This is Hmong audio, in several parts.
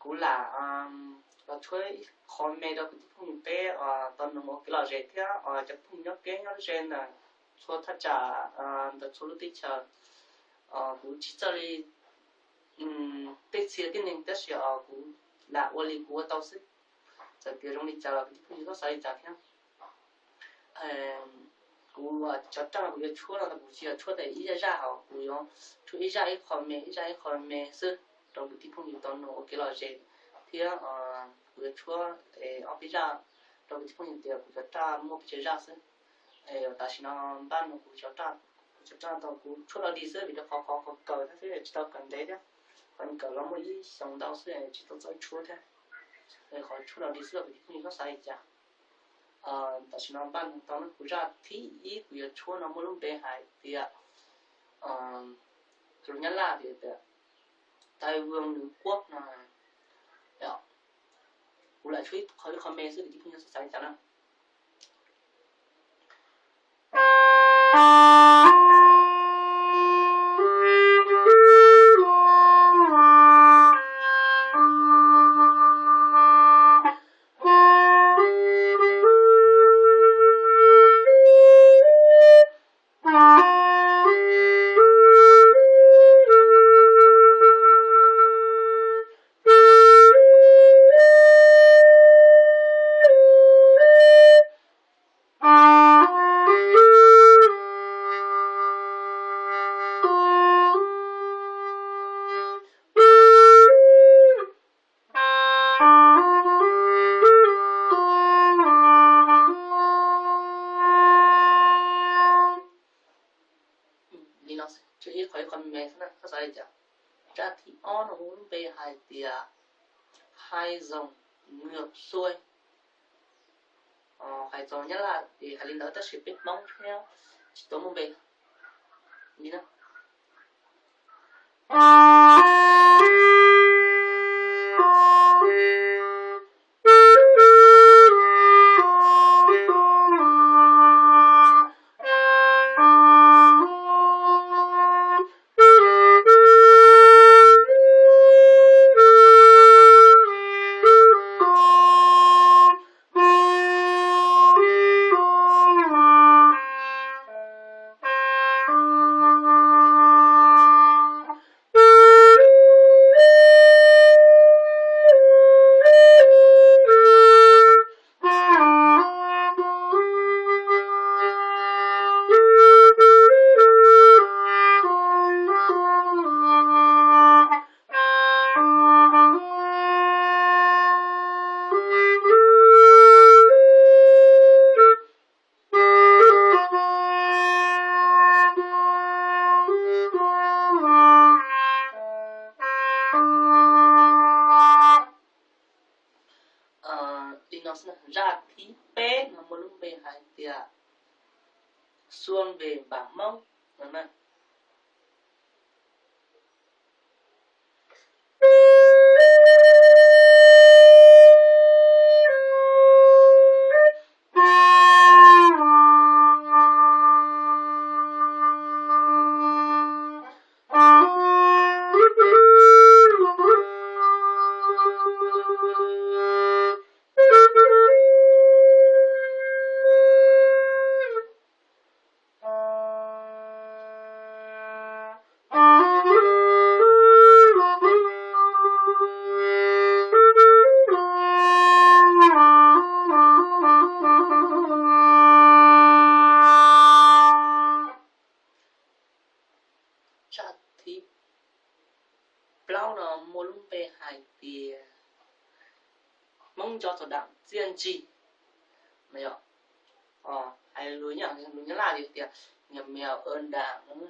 Kuv lam los tshuab ib qho me rau kwv tij phooj ywg peb tau noog ua kev lom zem thiab cov phooj ywg nyob peb nyob ze ntawm txhua thaj tsam ntawm txhua lub teb chaws. Kuv tsis txawj li tej txhia tib neeg tab sis kuv lam ua li kuv ua tau xwb. Txawm tias zoo li cas los kwv tij phooj ywg txhob xav li cas thiab. Kuv cov raj kuv yuav tshuab no kuv tsis yog tshuab tas ib zaj zaj hos kuv yuav tshuab ib zaj ib qho me ib zaj ib qho me xwb rau kwv tij phooj ywg tau noog ua kev lom zem thiab kuv yuav tshuab ob peb zaj rau kwv tij phooj ywg tias kuv cov raj muaj pes tsawg zaj xwb. Tam sim no npaj no kuv cov raj, kuv cov raj tau kuv tshuab los dig xwb vim rau qhov qhov kawm thiab xwb tsis tau kawm ntev thiab, qhov kawm los muaj ib xyoos ntau xwb tsis tau txawj tshuab thiab. Qhov tshuab los dig xwb los kwv tij phooj ywg txhob xav li cas. Tam sim no npaj no tau kuv zaj thib ib kuv yuav tshuab no muaj lub npe hais tias, los Nyab Laj tias tias Taiv Vwm Nws Kuab no. Kuv lam tshuab ib qho ib qho me xwb kwv tij phooj ywg txhob xav li cas na. Li no, tshuab ib qho ib qho me xwb na, txhob xav li cas. Zaj thib ob no muaj lub npe hais tias Hais Dzoos Ngwm Xuaij. Hais Dzoos Nyab Laj es hais li ntawd tab sis peb Hmoob thiab tsis tau muaj npe li na. Li no xwb, zaj thib peb no muaj lub npe hais tias Xuab Npe Npam Hmoob no na. Zaj thib plaub no muaj lub npe hais tias Hmoob Nco Txog Dam Txiaj Ntsig. Hais lus Nyab Laj tias, tias Niam Mèo Ơn Đàn no.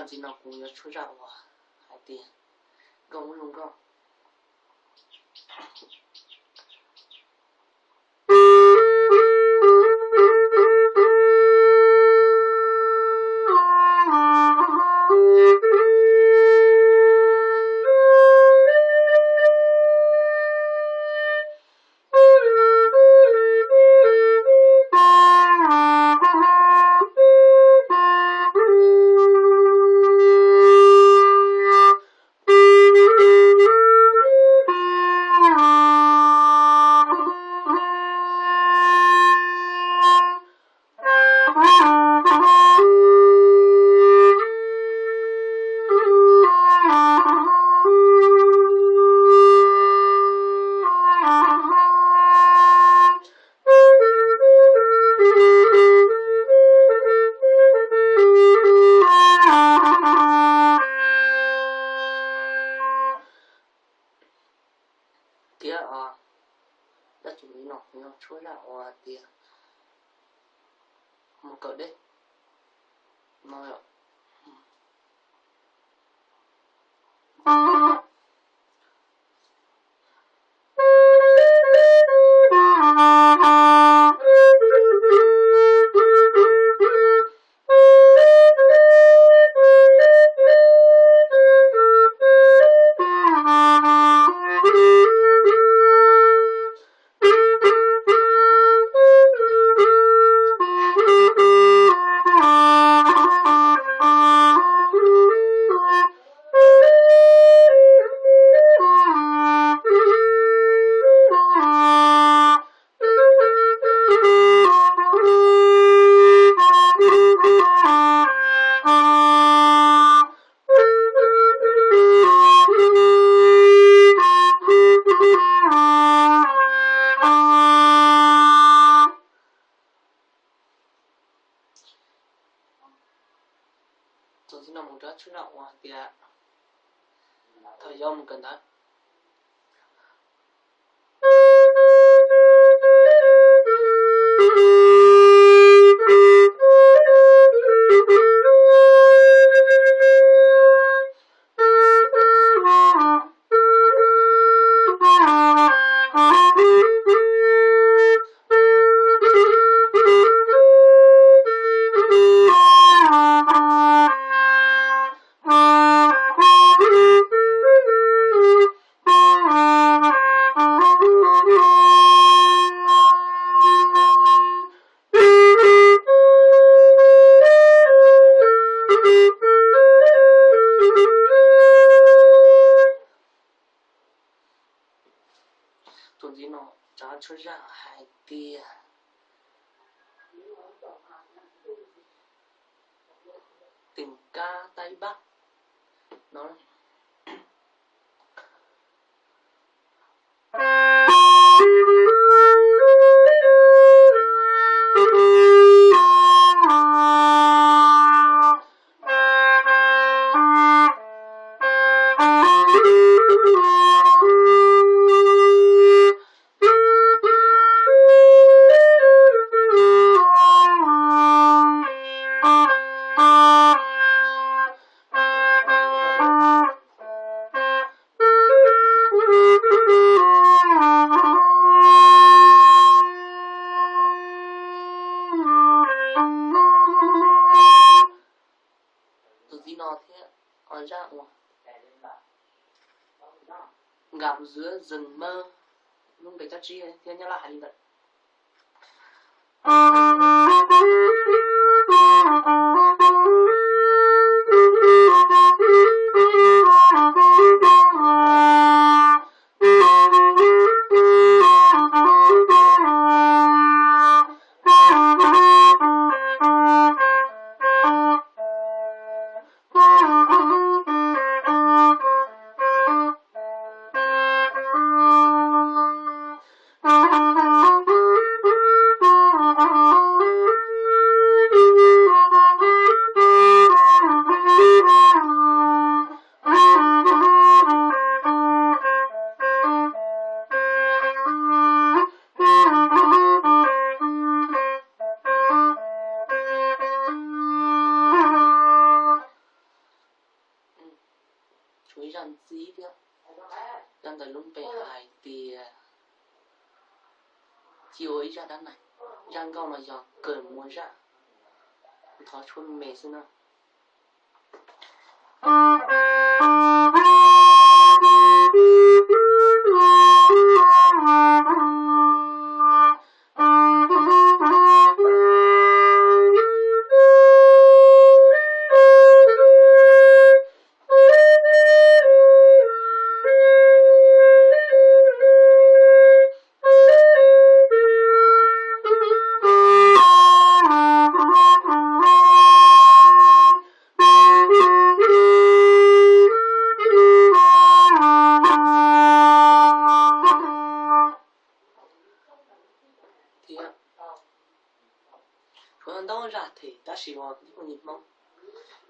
Tam sim no kuv yuav tshuab zaj uas hais tias nkauj muab zoo nkauj. Thiab dab tsi no yog tshuab zaj uas hais tias mus kawm deb no. Txuas ntxiv no mus rau tshuab zaj uas hais tias thaum yau mus kawm ntawv. Tus ntxiv no tsab tshuab zaj hais tias Tình ca tay bắt no. Tus txiv no thiab zaj uas Gặp giữa rừng mơ, lub npe cov tsib thiab Nyab Laj hais li ntawd. Zaj dab neeg, zaj nkauj no yog Kawm Muas zaj, thov tshuab me xwb na. Thiab tshuav ntau zaj them tab sis uas kwv tij phooj ywg Hmoob,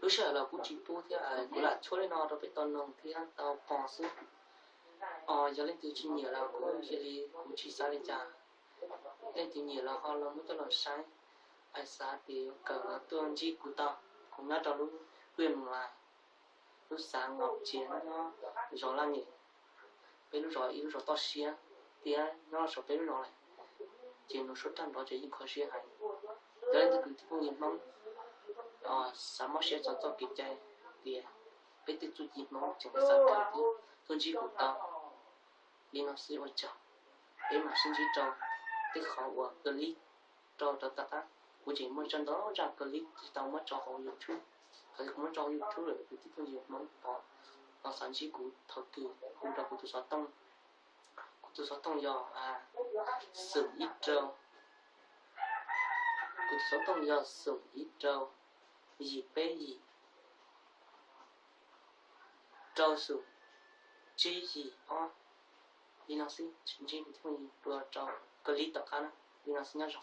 lub sij hawm los kuv tsis pub thiab, kuv lam tshuab li no rau peb tau noog thiab tau pom xwb. Yog leej twg tsis nyiam los kuj cia li kuv tsis xav li cas. Leej twg nyiam los ho los muab coj los saib, es xav tias yuav kawm los tuaj ntsib kuv tau, kuv nyob rau lub huyện Mường Lài, lub xã Ngọc Chiến nyob zos Laj Nyem, peb lub zos ib lub zos toj siab thiab nyob saum peb lub zos lawm, ces nws suab raj nrov ces yeej kho siab heev. Yog leej twg kwv tij phooj ywg Hmoob xav mob siab txog txoj kev cai tias peb tej txuj ci Hmoob tseem xav kawm thiab tuaj ntsib kuv tau li no xwb ua tsaug. Peb mam sib ntsib rau tej qhov uas clip rau rau tom qab. Kuv tseem muaj zaj ntau zaj clip tsis tau muab tso hauv YouTube, thaum kuv muab tso hauv YouTube lawm kwv tij phooj ywg Hmoob pom los xav ntsib kuv thaum twg hu rau kuv tus xov tooj. Kuv tus xov tooj yog xoom ib rau, kuv tus xov tooj yog xoom ib rau yim peb yim rau xoom tsib yim ob. Li no xwb, ntsib kwv tij phooj ywg dua rau clip tom qab na. Li no xwb, nyob zoo.